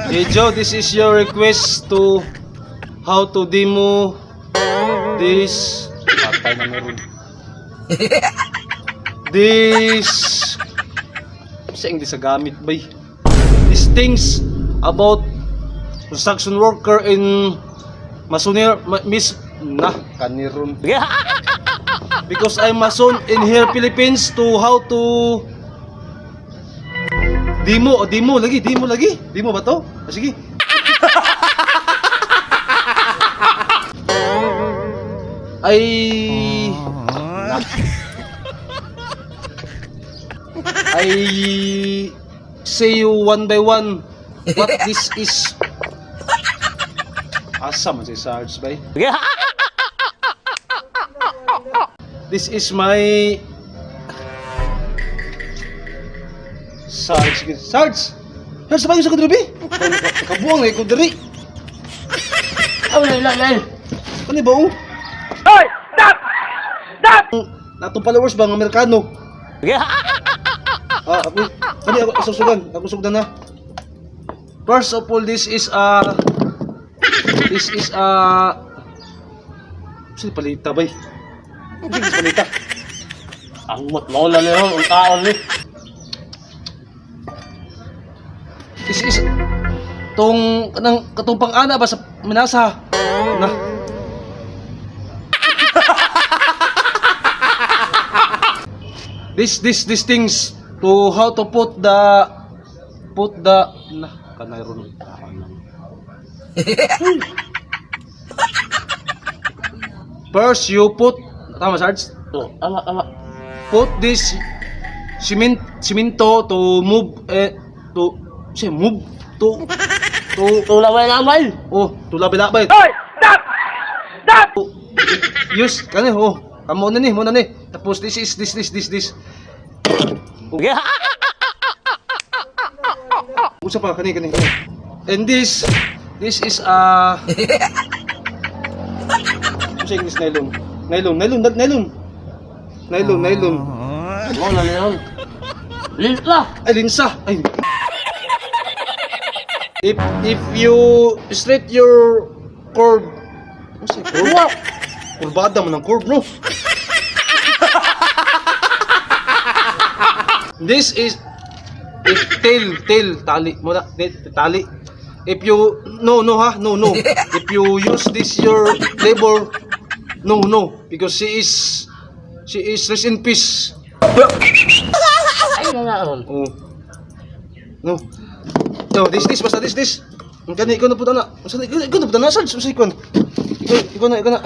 Hey Joe, this is your request to how to demo this patay na meron. This sa English sa gamit bay. These things about construction worker in Masonir Miss na kaniron. Because I'm mason in here Philippines to how to demo, demo lagi, demo lagi. Demo ba to? Ah, sige. Ay I say you one by one what this is. Asa man si Sarge bay? This is my Sarge. Sarge! Sarge, sabay sa kudribi? Kabuang na ko diri. Ay, ay, ay. Ano ba oh? Hoy! Stop! Stop! Natong followers ba ng Amerikano? Ah, ako, kani ako susugan, ako sugdan na. First of all, this is sino palita bay? Hindi palita. Ang lola niyo, ang tao ni. This is tong kanang katong pang-ana ba sa minasa? Na. This things to how to put the na kanay ron. First you put, tama Sarge? Oh, ama, ama. Put this cement cemento to move eh to say move to Tulaway-laway. oh to labay-labay. Hoy! Stop! Stop! Use kani oh kamo na ni mo na ni tapos this is this this this this oh. Usa pa kani kani and this is usa English nylon nylon nylon nylon nylon nylon. Lola niyo. Lila. Ay, linsa. Ay. If you straight your curve, ano sa curve? Kurbada man ang curve, no? This is if tail tail tali mo na tali. If you no no ha no no. If you use this your labor, no no because she is rest in peace. Ay, nalaon. Oh. No. No, this this basta this this. Ang kani ikaw na pud ana. Unsa ikaw ikaw na pud ana Sarge? Unsa ikaw? Ikaw ikaw na ikaw na.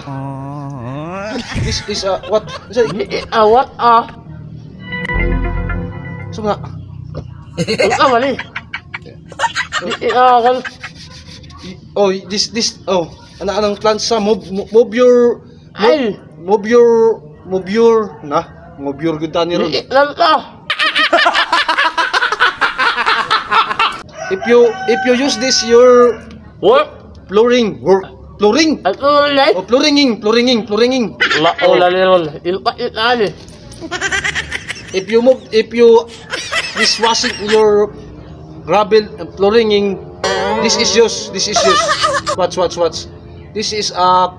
This is what? Unsa Awat ah. Unsa na? Ang kamali. Iakan. Oh, this this oh, ana anang plansa move move your move, Ay. move your move your na move your gud tani ron. Lala. If you use this your Work. flooring work flooring At ulay. oh flooringing flooringing flooringing. La ola niyo. Ilpa ilali. If you move, if you dishwashing your gravel and flooring, this is yours. This is yours. Watch, watch, watch. This is a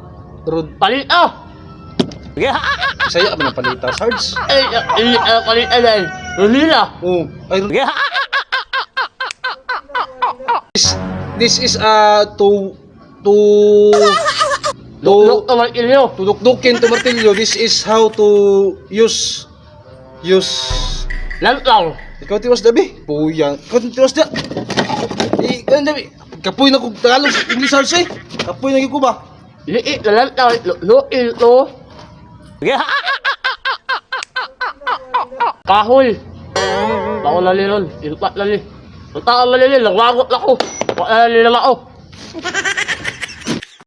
road. Palita. Saya ba ng palita, Sarge? Ay, ay, palita ay. Lila. Oh, ay, this, this is a to to Lok to martilyo. to dukdukin to martilyo. This is how to use use. Lantaw. Ikaw tiwas dabi. Puya. Ikaw tiwas da. Ikaw dabi. Kapoy na kog Tagalog English Sarge eh. Kapoy na gyud ko ba? Liit na lantaw. Luil to. Kahoy. Bako na lilon. Ilpa na li. Ang tao na lilon. Nagwagot na ko. Wala na lilon ako.